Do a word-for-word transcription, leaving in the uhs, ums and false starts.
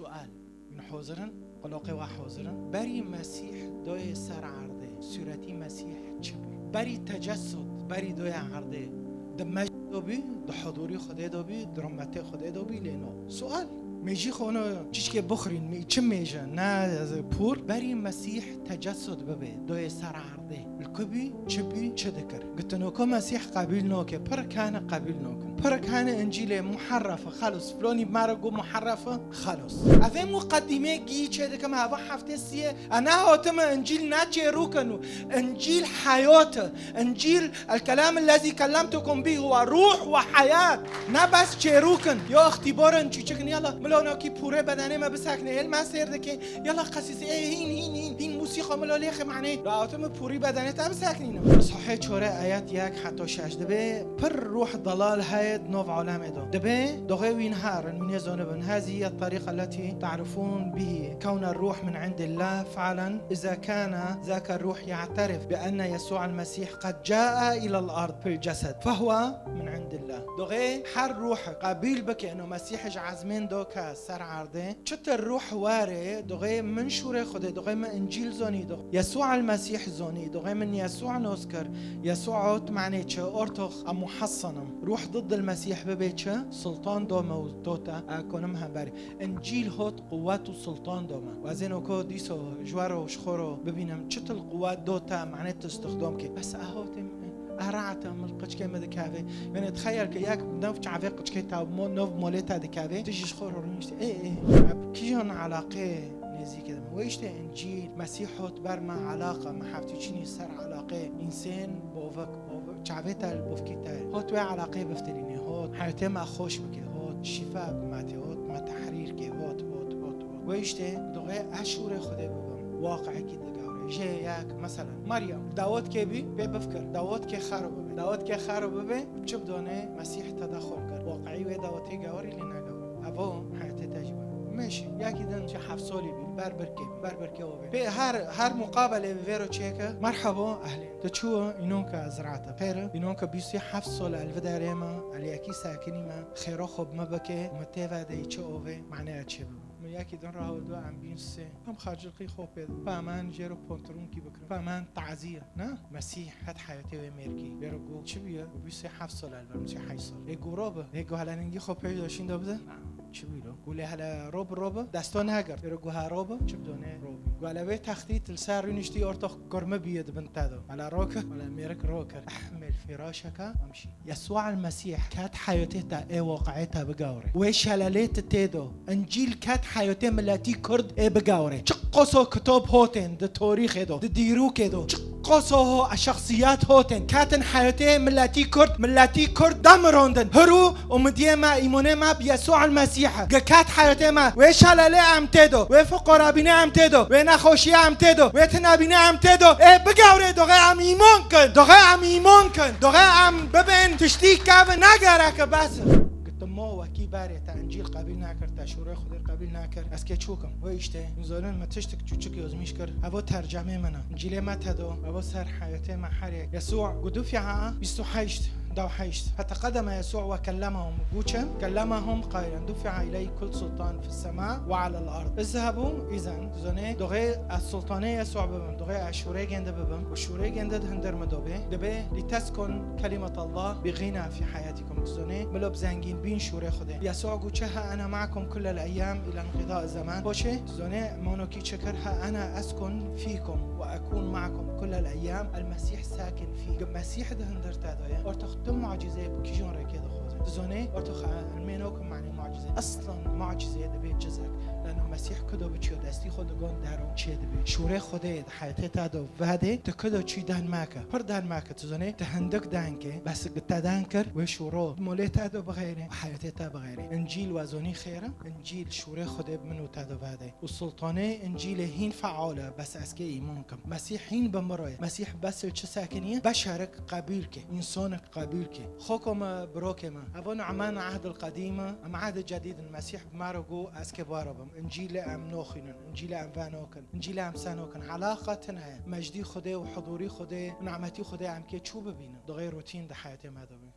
Sual. Min hozirin, qulaqê we hozirin. Berî Mesîh doyê ser erdê, sûretî Mesîh çi bû? Berî tecessud, berî doya erdê, di mecd de bî, di hudûrî Xwedê de bî, di rûmetê Xwedê de bî, lê no. Sual. Mêjî xwe no çişkê bixurîn, mê-, çi mêje, ne pûr. Berî Mesîh tecessud bibe, doyê ser erdê. Li ku bî, çi bî, çi dikir? Gotino ku Mesîh qebîl noke, pirek hene qebîl nokin. Pirek hene Încîlê muherref e, xelos. Filonî me re got muherref e, xelos. Ev ê muqedîmê gî çê dikim, heva heftê siyê. E nehatime Încîl ne çêrûkin û Încîl heyat e. Încîl, el kelam ellezî kellemtukum bî huwa ruh ve heyat. Ne bes çêrûkin. Ya îxtîbarin çîçikin, yala, milonakî pûrê bedenê me bisekne, hêl me sêr dike. Yala qesîsê, ê, hîn, hîn, hîn, hîn, musîqa milo lêxe manê. Rahatê min pûrî bedenê te biseknînim. Sahê çore ayet yek heta şeş dibe, pir ruh delal heye di nov alemê de. Dibe, doxê wî niha rin, wî nêzonibin. Hezî hiye tariqa leti ta'rifûn bihi kewne ruh min indillah, fe'len, iza kana zaka ruh ya'terif bi enne Yesu al-Mesih qed ca'a ilal ard fil cesed, fehuwa min indillah. Doxê her ruh qebîl bike, eno Mesîh ji ezmên do ke ser erdê, Çitir ruh were, doxê min şûrê Xwedê, doxê min Încîl zonî, doxê Yesû el-Mesîh zonî, doxê min Yesû nos kir. Yesû ot manê çi? Ortox em muhassan im. Ruh ضد المسيح bibe çi? Sultan do me û dota, e, konim hemberî. Încîl hot quwet û sultan do me. Wezên oko dîso ji we re û ji xwe re bibînim, çitil quwet dota, manê tu istixdam kê. Bes e hotê min. Erata min li qiçkê min dikeve. Yanî tixeyel ke yek nav çavê qiçkê te mo-, nav molê te dikeve. Tu jî ji xwe re rûniştî. Ê, ê. Ev kîjan elaqê nêzîkê de me? Wê işte Încîl, Mesîh hot ber me elaqe, me heftî çinî ser elaqê însên bovik, bovik, çavê te li bovkî te. Hot wê elaqê biftilînê, hot heyatê me xweş bike, hot şîfa bi me tê, hot me tehrîr kê, hot, hot, hot, hot. Wê işte doxê ez şûrê Xwedê bibim. Waqeyekî digawre. Jê yek, mesela, Meryem, dawet kê bî, pê bifkir. Dawet kê xero bibe. Dawet kê xero bibe, çi bidone, Mesîh te daxol kir. Waqeyî wê dawetê gawrî lê negawrî. Evo heyatê te jî be. Mêşe, yekî din ji heft solî bî, ber birkê bî, ber birkê o bî. Pê her, her muqabelê bi vêro çêke, merhebo, ehlên. Tu çû, înon ke ziraat e. Xêr e, înon ke bîst û heft sol el viderê me, el yekî sakinî me, xêro xwe bi me bike, me tê vedeyî çi ove, manaya çê bibe. Min yekî din rahildo, em bîn sê. Em xercilqî xwe pê didin. Paman jê re pontrûnkî bikirin. Paman taziye. Ne? Mesîh het heyatê wê mêrkî. Vê re got, çi bûye? Û bîst û heft sal el ver, bîst û heşt sal. Ê got, ro bi. Ê got, hele ningî xwe pêş de şîn de bide. Çi bû lo? Got, lê hele ro bi, ro bi. Desto negirt. Vê re got, ha ro bi. Çi bidone, ro bî. Got, hele wê textît li ser rûniştî ortox kurme bûye di bin te de. Hele ro kir. Hele mêrik ro kir. Ehmil firaşeke, em şî. Yesûa el-Mesîh ket heyatê te, ê waqeyê te bigawre. Wê şelalê tu tê do. Încîl ket heyatê miletî Kurd ê bigawre. Çi qoso kitap hotên di torîxê do, di dîrokê do. Çi qoso ho şexsiyet hotên ketin heyatê miletî Kurd, miletî Kurd demirandin. Hiru û midiyê me, îmonê me bi Yesûa el-Mesîh e. Ge ket heyatê me. Wê şelalê em tê do. Wê fiqorabînê em tê do. Wê nexweşiyê em tê do. Wê tinabînê em tê do. Ê bigawre doxê em îmon kin. Doxê em îmon kin. Doxê em bibin tiştî kevin, ne gerek e, bes e. Gotimo wekî berê te Încîl qebîl nekir, te şûrê Xwedê qebîl nekir. Ez kê çûkim. Wê işte, min zonin me tiştik çûçik yozmîş kir. Evo tercemê min e. Încîlê me te do. Evo ser heyatê me her yek. Yesû got du Fîha bîst û heşt, da û heşt. Heta qedeme Yesû ve kellemehum. Got çi? Kellemehum qailen, dufi'a iley kul sultan fis sema ve alel ard. Izhebu izen. Zonê, doxê ez sultanê Yesû bibim, doxê ez şûrê gêndî bibim. Û şûrê gêndî di hundir min do bê. Dibe, li teskun kelimetallah bi gina fi heyatikum. Zonê, milo bi zengîn bîn şûrê Xwedê. Yesû got çi? Ha ene ma'akum kullel eyyam ila inqida zaman. Xweşê, zonê, mano kî çi kir? Ha ene eskun fîkum ve ekun ma'akum kullel eyyam. El Mesîh sakin fî. Ge Mesîh di hundir te de ye. Ortox tu mucizeyê bi kîjan rêkê dixwaze? Tu zonê, ortox, e, ilmê nokim manê mucizeyê. Eslan mucizeyê dibe cizek. Leno Mesîh ku do biçiyo destî xwe digon dero çê dibe. Şûrê Xwedê di heyatê te de vedê, tu ku do çî den meke. Pir den meke, tu zonê, tu hindik den ke, bes te den kir, wê şûro molê te de bixeyre, heyatê te bixeyre. Încîl we zonî xêr e, Încîl şûrê Xwedê bi min û te de vedê. Û sultanê Încîlê hîn feal e, bes ez kê îmon kim. Mesîh hîn bi min re ye. Mesîh bes li çi sekiniye? Beşerik qebîl ke, însanik qebîl ke. Xoko me, birokê me. Evo Nu'man ehdil qedîm e, em ehdê cedîd in. Mesîh bi me re got, ez kê bi we re bim. Încîlê em noxwînin, Încîlê em venokin, Încîlê em senokin. Elaqa tune ye. Mejdî Xwedê û hudûrî Xwedê û nimetî Xwedê em kê çû bibînin. Doxê rutîn di heyatê me de bî.